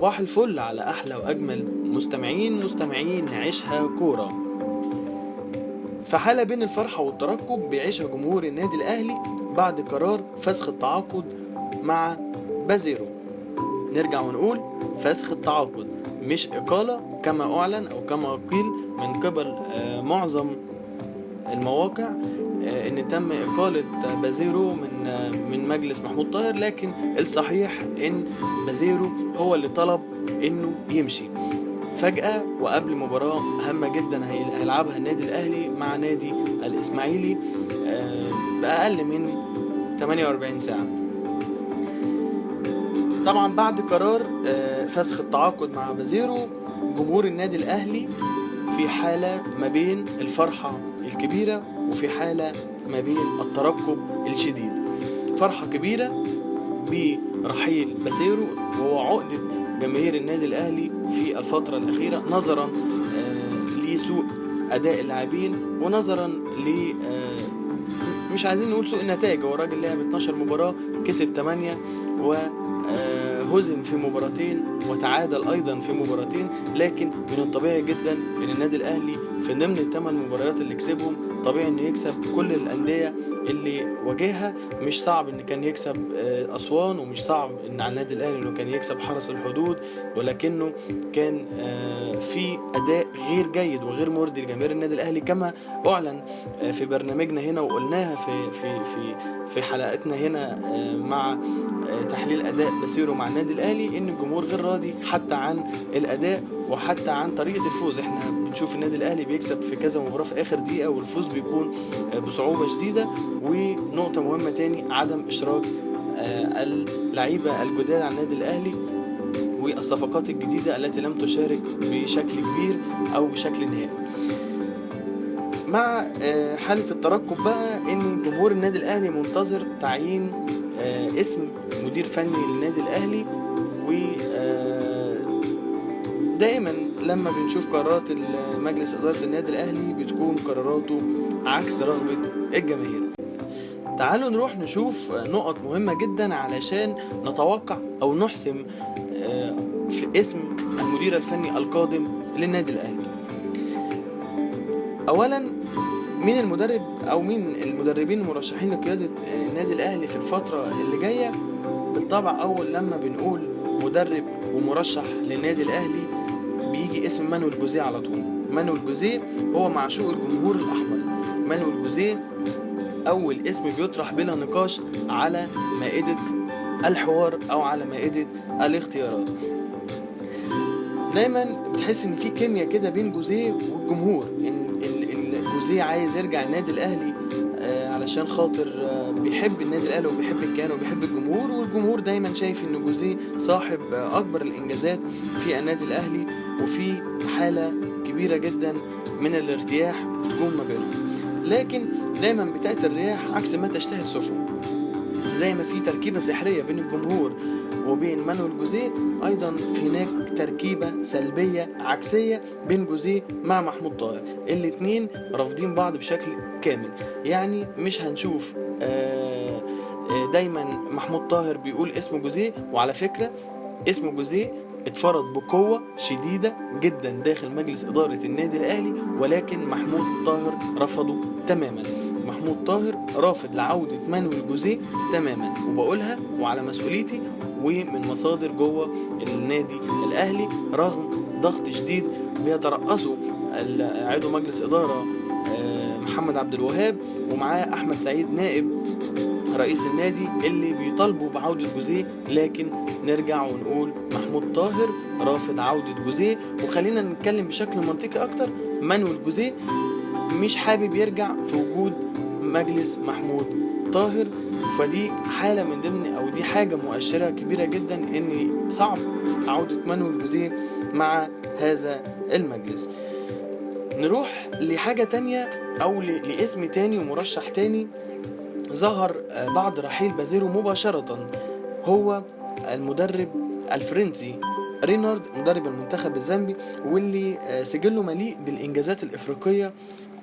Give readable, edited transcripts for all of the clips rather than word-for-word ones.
صباح الفل على أحلى وأجمل مستمعين عيشها كورة. في حالة بين الفرحة والترقب بيعيشها جمهور النادي الأهلي بعد قرار فسخ التعاقد مع بازيرو. نرجع ونقول فسخ التعاقد مش إقالة كما أعلن أو كما قيل من قبل معظم المواقع ان تم اقاله بازيرو من مجلس محمود طاهر، لكن الصحيح ان بازيرو هو اللي طلب انه يمشي فجأة وقبل مباراة هامة جدا هيلعبها النادي الاهلي مع نادي الاسماعيلي باقل من 48 ساعة. طبعا بعد قرار فسخ التعاقد مع بازيرو، جمهور النادي الاهلي في حالة ما بين الفرحة الكبيرة وفي حالة ما بين الترقب الشديد. فرحة كبيرة برحيل بازيرو وهو عقدة جماهير النادي الأهلي في الفترة الأخيرة، نظرا لسوء أداء اللاعبين ونظرا ل مش عايزين نقول سوء النتائج، هو الراجل لعب 12 مباراة كسب 8 وهزم في مباراتين وتعادل أيضا في مباراتين، لكن من الطبيعي جدا أن النادي الأهلي في ضمن الثمان مباريات اللي كسبهم طبيعي أنه يكسب كل الأندية اللي واجهها. مش صعب أن كان يكسب أسوان، ومش صعب أن على النادي الأهلي أنه كان يكسب حرس الحدود، ولكنه كان في أداء غير جيد وغير مرضي لجماهير النادي الأهلي كما أعلن في برنامجنا هنا وقلناها في في في في حلقتنا هنا مع تحليل أداء باسيرو مع النادي الأهلي، إن الجمهور غير راضي حتى عن الأداء وحتى عن طريقة الفوز. احنا بنشوف النادي الأهلي بيكسب في كذا مباراة في آخر دقيقة والفوز بيكون بصعوبة شديدة. ونقطة مهمة تاني، عدم إشراك اللعيبة الجداد على النادي الأهلي والصفقات الجديدة التي لم تشارك بشكل كبير أو بشكل نهائي. مع حالة الترقب بقى إن جمهور النادي الأهلي منتظر تعيين اسم مدير فني للنادي الأهلي، و دائما لما بنشوف قرارات مجلس إدارة النادي الأهلي بتكون قراراته عكس رغبة الجماهير. تعالوا نروح نشوف نقط مهمة جدا علشان نتوقع أو نحسم في اسم المدير الفني القادم للنادي الأهلي. أولا، مين المدرب أو مين المدربين المرشحين لقيادة النادي الأهلي في الفترة اللي جاية؟ بالطبع أول لما بنقول مدرب ومرشح للنادي الأهلي بيجي اسم مانويل جوزيه على طول. مانويل جوزيه هو معشوق الجمهور الأحمر. مانويل جوزيه أول اسم بيطرح بلا نقاش على مائدة الحوار أو على مائدة الاختيارات. دايما بتحس إن في كيمياء كده بين جوزيه والجمهور، إن جوزيه عايز يرجع النادي الأهلي علشان خاطر بيحب النادي الأهلي وبيحب الكيان وبيحب الجمهور، والجمهور دايما شايف إن جوزيه صاحب أكبر الإنجازات في النادي الأهلي، وفي حالة كبيرة جدا من الارتياح بتكون ما بينهم. لكن دايما بتأتي الرياح عكس ما تشتهي السفن. زي ما في تركيبة سحرية بين الجمهور وبين مانويل جوزيه، أيضا في هناك تركيبة سلبية عكسية بين جوزيه مع محمود طاهر. الاتنين رافضين بعض بشكل كامل، يعني مش هنشوف دايما محمود طاهر بيقول اسم جوزيه. وعلى فكرة اسم جوزيه اتفرض بقوة شديدة جدا داخل مجلس إدارة النادي الأهلي، ولكن محمود طاهر رفضه تماما. محمود طاهر رافض لعودة مانويل جوزيه تماما، وبقولها وعلى مسؤوليتي ومن مصادر جوه النادي الأهلي، رغم ضغط شديد بيترأسه عضو مجلس إدارة محمد عبد الوهاب ومعاه أحمد سعيد نائب رئيس النادي اللي بيطالبوا بعودة جوزيه. لكن نرجع ونقول محمود طاهر رافض عودة جوزيه. وخلينا نتكلم بشكل منطقي أكتر، مانويل جوزيه مش حابب يرجع في وجود مجلس محمود طاهر، فدي حالة من ضمن أو دي حاجة مؤشرة كبيرة جدا إن صعب عودة مانويل جوزيه مع هذا المجلس. نروح لحاجة تانية أو لاسم تاني ومرشح تاني ظهر بعد رحيل بازيرو مباشرة، هو المدرب الفرنسي رينارد، مدرب المنتخب الزامبي، واللي سجله مليء بالإنجازات الإفريقية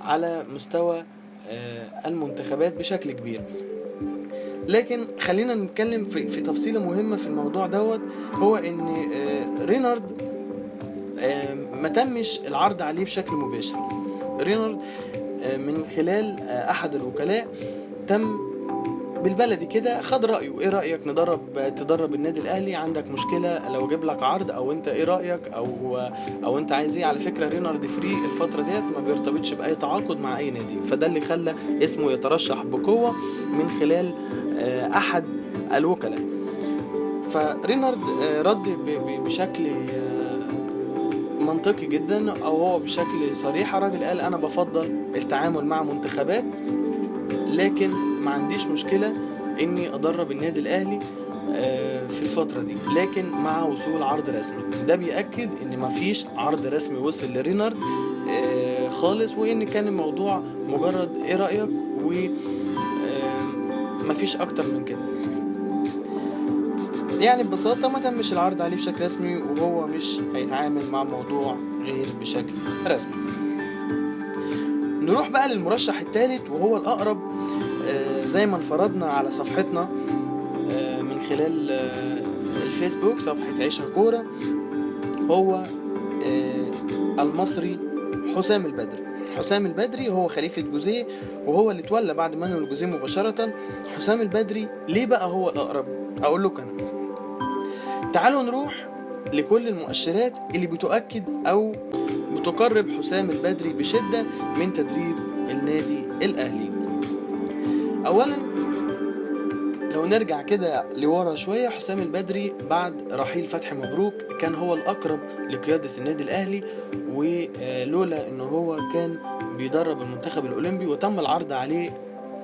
على مستوى المنتخبات بشكل كبير. لكن خلينا نتكلم في تفصيلة مهمة في الموضوع دوت، هو ان رينارد ما تمش العرض عليه بشكل مباشر. رينارد من خلال احد الوكلاء تم بالبلدي كده خد رأيه، ايه رأيك تدرب النادي الاهلي، عندك مشكلة لو جيب لك عرض، او انت ايه رأيك، او انت عايز ايه. على فكرة رينارد free الفترة ديت، ما بيرتبطش باي تعاقد مع اي نادي، فده اللي خلى اسمه يترشح بقوة من خلال احد الوكلاء. فرينارد رد بشكل منطقي جدا، او هو بشكل صريح. الراجل قال انا بفضل التعامل مع منتخبات، لكن ما عنديش مشكلة اني ادرب النادي الاهلي في الفترة دي، لكن مع وصول عرض رسمي. ده بيأكد ان مفيش عرض رسمي وصل لرينارد خالص، وان كان الموضوع مجرد ايه رأيك ومفيش اكتر من كده. يعني ببساطة ما تمش العرض عليه بشكل رسمي، وهو مش هيتعامل مع موضوع غير بشكل رسمي. نروح بقى للمرشح الثالث وهو الأقرب، زي ما انفردنا على صفحتنا من خلال الفيسبوك صفحة عيشها كورة، هو المصري حسام البدري. حسام البدري هو خليفة جوزيه، وهو اللي تولى بعد مانويل جوزيه مباشرة. حسام البدري ليه بقى هو الأقرب؟ أقول لكم أنا. تعالوا نروح لكل المؤشرات اللي بتؤكد أو بتقرب حسام البدري بشدة من تدريب النادي الأهلي. أولا لو نرجع كده لورا شوية، حسام البدري بعد رحيل فتحي مبروك كان هو الأقرب لقيادة النادي الأهلي، ولولا إنه هو كان بيدرب المنتخب الأولمبي وتم العرض عليه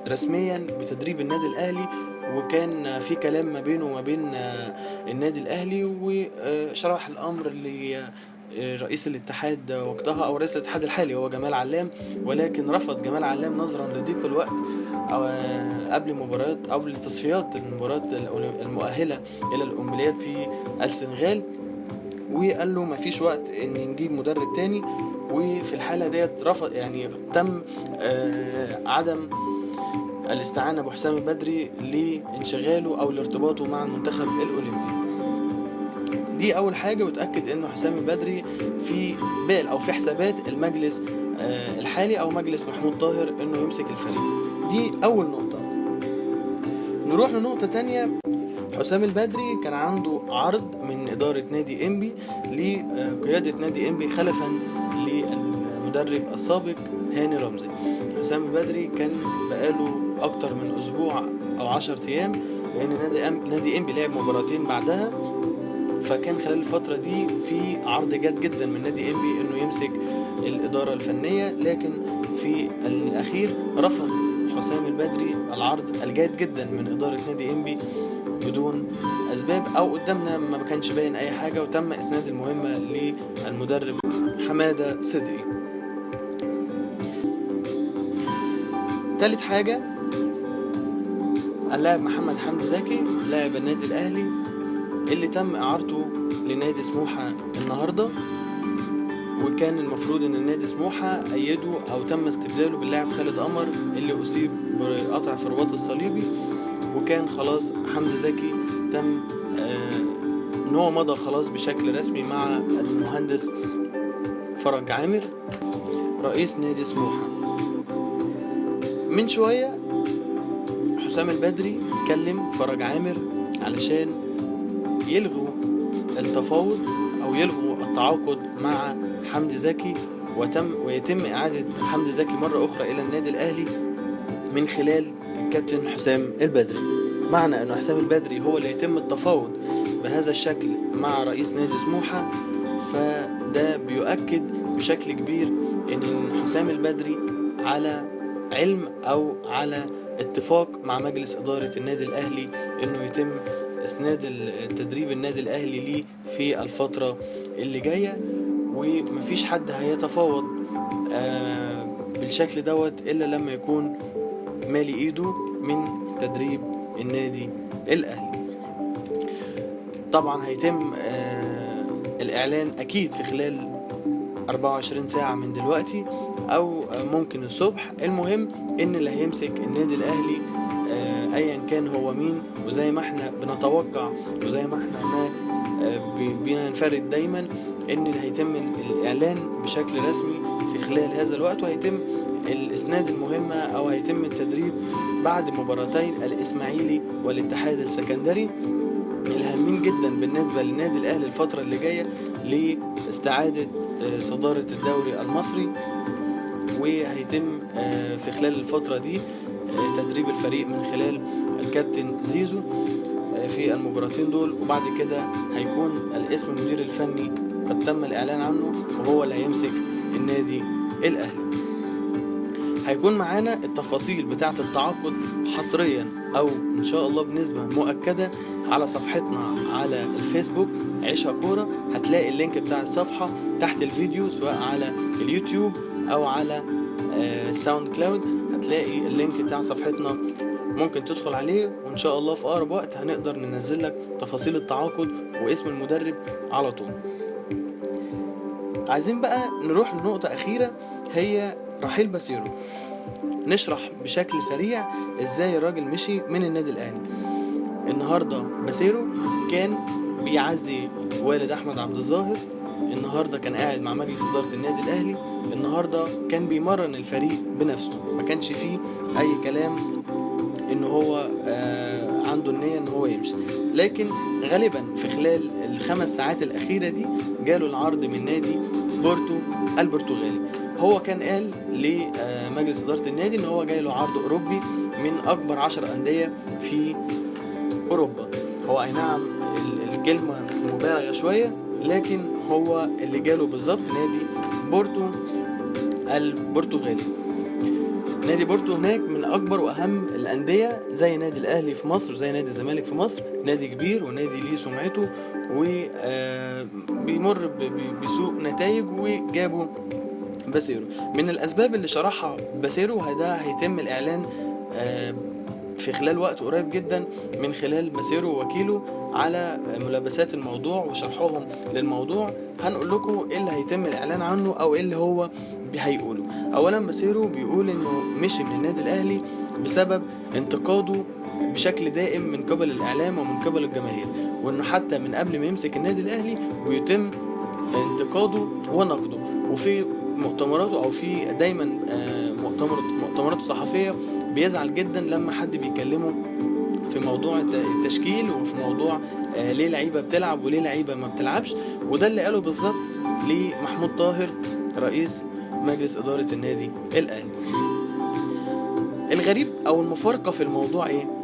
رسميا بتدريب النادي الأهلي، وكان في كلام ما بينه وما بين النادي الأهلي، وشرح الأمر لرئيس الاتحاد وقتها أو رئيس الاتحاد الحالي هو جمال علام، ولكن رفض جمال علام نظرا لضيق الوقت قبل مباريات قبل تصفيات المباريات المؤهلة إلى الأولمبياد في السنغال، وقال له مفيش وقت إن نجيب مدرب تاني. وفي الحالة ديت رفض، يعني تم عدم الاستعانة بحسام البدري لانشغاله أو لارتباطه مع المنتخب الأولمبي. دي أول حاجة، وتأكد إنه حسام البدري في بال أو في حسابات المجلس الحالي أو مجلس محمود طاهر إنه يمسك الفريق. دي أول نقطة. نروح لنقطة تانية. حسام البدري كان عنده عرض من إدارة نادي إنبي لقيادة نادي إنبي خلفا للمدرب السابق هاني رمزي. حسام البدري كان بقاله أكتر من أسبوع أو 10 أيام، لأن نادي إنبي لعب مباراتين بعدها، فكان خلال الفترة دي في عرض جاد جدا من نادي إنبي إنه يمسك الإدارة الفنية، لكن في الأخير رفض حسام البدري العرض الجاد جدا من إدارة نادي إنبي بدون أسباب أو قدامنا ما كانش باين أي حاجة، وتم إسناد المهمة للمدرب حمادة صدقي. ثالث حاجة، اللاعب محمد حمدي زكي لاعب النادي الأهلي اللي تم إعارته لنادي سموحة النهاردة، وكان المفروض ان النادي سموحة أيده او تم استبداله باللاعب خالد قمر اللي اصيب بقطع في الرباط الصليبي، وكان خلاص حمدي زكي تم ان هو مضى خلاص بشكل رسمي مع المهندس فرج عامر رئيس نادي سموحة. من شوية حسام البدري كلم فرج عامر علشان يلغوا التفاوض او يلغوا التعاقد مع حمدي زكي، ويتم اعادة حمدي زكي مرة اخرى الى النادي الاهلي من خلال الكابتن حسام البدري. معنى انه حسام البدري هو اللي يتم التفاوض بهذا الشكل مع رئيس نادي سموحة، فده بيؤكد بشكل كبير ان حسام البدري على علم او على اتفاق مع مجلس ادارة النادي الاهلي انه يتم اسناد التدريب النادي الاهلي ليه في الفترة اللي جاية، ومفيش حد هيتفاوض بالشكل دوت الا لما يكون مالي ايده من تدريب النادي الاهلي. طبعا هيتم الاعلان اكيد في خلال 24 ساعة من دلوقتي او ممكن الصبح. المهم ان اللي هيمسك النادي الاهلي ايا كان هو مين، وزي ما احنا بنتوقع وزي ما احنا ما بننفرد دايما ان هيتم الاعلان بشكل رسمي في خلال هذا الوقت، وهيتم الاسناد المهمة او هيتم التدريب بعد مباراتين الاسماعيلي والاتحاد السكندري الهامين جدا بالنسبة للنادي الاهلي الفترة اللي جاية لاستعادة صدارة الدوري المصري. وهيتم في خلال الفترة دي تدريب الفريق من خلال الكابتن زيزو في المباراتين دول، وبعد كده هيكون الاسم المدير الفني قد تم الإعلان عنه وهو اللي هيمسك النادي الأهلي. هيكون معانا التفاصيل بتاعة التعاقد حصريا أو إن شاء الله بنسبة مؤكدة على صفحتنا على الفيسبوك عيشها كورة. هتلاقي ال link بتاع الصفحة تحت الفيديو سواء على اليوتيوب أو على SoundCloud، هتلاقي ال link بتاع صفحتنا ممكن تدخل عليه، وإن شاء الله في أقرب وقت هنقدر ننزل لك تفاصيل التعاقد واسم المدرب على طول. عايزين بقى نروح لنقطة أخيرة هي رحيل باسيرو. نشرح بشكل سريع ازاي الراجل مشي من النادي الاهلي. النهارده باسيرو كان بيعزي والد احمد عبد الظاهر، النهارده كان قاعد مع مجلس ادارة النادي الاهلي، النهارده كان بيمرن الفريق بنفسه، ما كانش فيه اي كلام ان هو عنده النية ان هو يمشي. لكن غالبا في خلال ال5 ساعات الاخيرة دي جاله العرض من نادي بورتو البرتغالي. هو كان قال لمجلس ادارة النادي ان هو جاي له عرض اوروبي من اكبر 10 اندية في اوروبا. هو اي نعم الكلمة مبالغه شوية، لكن هو اللي جاله بالظبط نادي بورتو البرتغالي. نادي بورتو هناك من اكبر واهم الاندية، زي نادي الاهلي في مصر وزي نادي الزمالك في مصر، نادي كبير ونادي ليه سمعته وبيمر بسوء نتائج، وجابوا باسيرو. من الاسباب اللي شرحها باسيرو، وده هيتم الاعلان في خلال وقت قريب جدا من خلال باسيرو ووكيله على ملابسات الموضوع وشرحهم للموضوع، هنقول لكم ايه اللي هيتم الاعلان عنه او ايه اللي هو هيقوله. اولا باسيرو بيقول انه مشي من النادي الاهلي بسبب انتقاده بشكل دائم من قبل الاعلام ومن قبل الجماهير، وانه حتى من قبل ما يمسك النادي الاهلي بيتم انتقاده ونقده، وفي مؤتمراته او في دايما مؤتمراته الصحفية بيزعل جدا لما حد بيكلمه في موضوع التشكيل وفي موضوع ليه لعيبة بتلعب وليه لعيبة ما بتلعبش. وده اللي قاله بالظبط لمحمود طاهر رئيس مجلس ادارة النادي الاهلي. الغريب او المفارقة في الموضوع ايه؟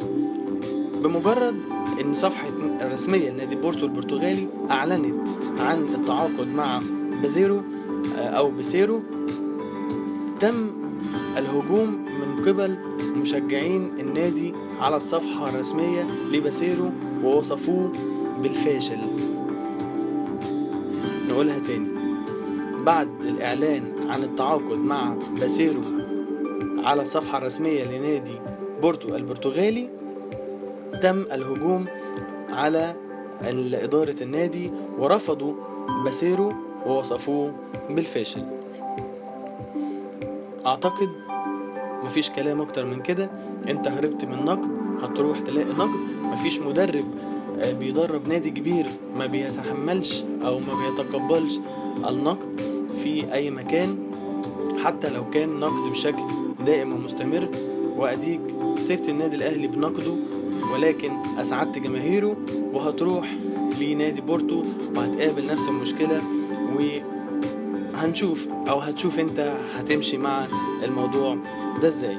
بمجرد ان صفحة الرسمية لنادي بورتو البرتغالي اعلنت عن التعاقد مع بازيرو او بسيرو، تم الهجوم من قبل مشجعين النادي على الصفحة الرسمية لباسيرو ووصفوه بالفاشل. نقولها تاني، بعد الإعلان عن التعاقد مع باسيرو على الصفحة الرسمية لنادي بورتو البرتغالي، تم الهجوم على إدارة النادي ورفضوا باسيرو ووصفوه بالفاشل. أعتقد مفيش كلام أكتر من كده. أنت هربت من نقد هتروح تلاقي نقد. مفيش مدرب بيدرب نادي كبير ما بيتحملش أو ما بيتقبلش النقد في أي مكان، حتى لو كان نقد بشكل دائم ومستمر. وأديك سبت النادي الأهلي بنقده، ولكن أسعدت جماهيره، وهتروح لنادي بورتو وهتقابل نفس المشكلة، وهنشوف أو هتشوف أنت هتمشي مع الموضوع ده إزاي.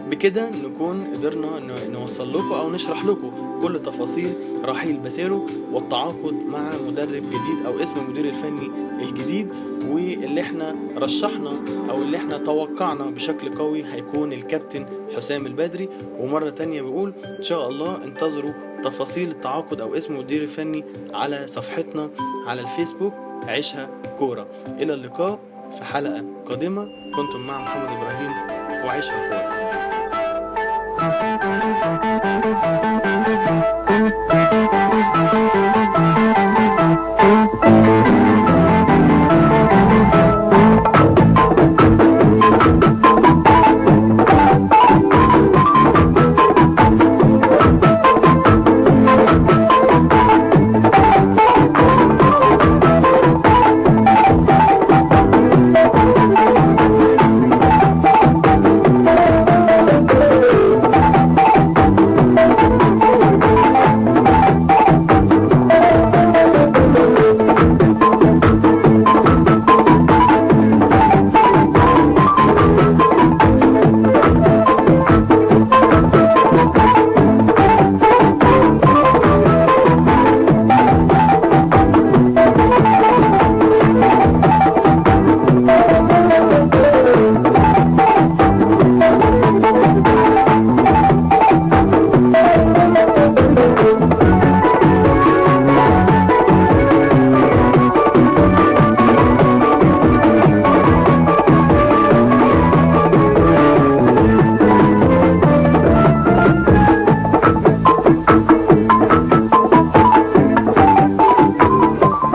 بكده نكون قدرنا نوصل لكم أو نشرح لكم كل تفاصيل رحيل باسيرو والتعاقد مع مدرب جديد أو اسم المدير الفني الجديد، واللي احنا رشحنا أو اللي احنا توقعنا بشكل قوي هيكون الكابتن حسام البدري. ومرة تانية بقول إن شاء الله انتظروا تفاصيل التعاقد أو اسم المدير الفني على صفحتنا على الفيسبوك عيشها كورة. إلى اللقاء في حلقة قادمة. كنتم مع محمد إبراهيم وعيشها كورة.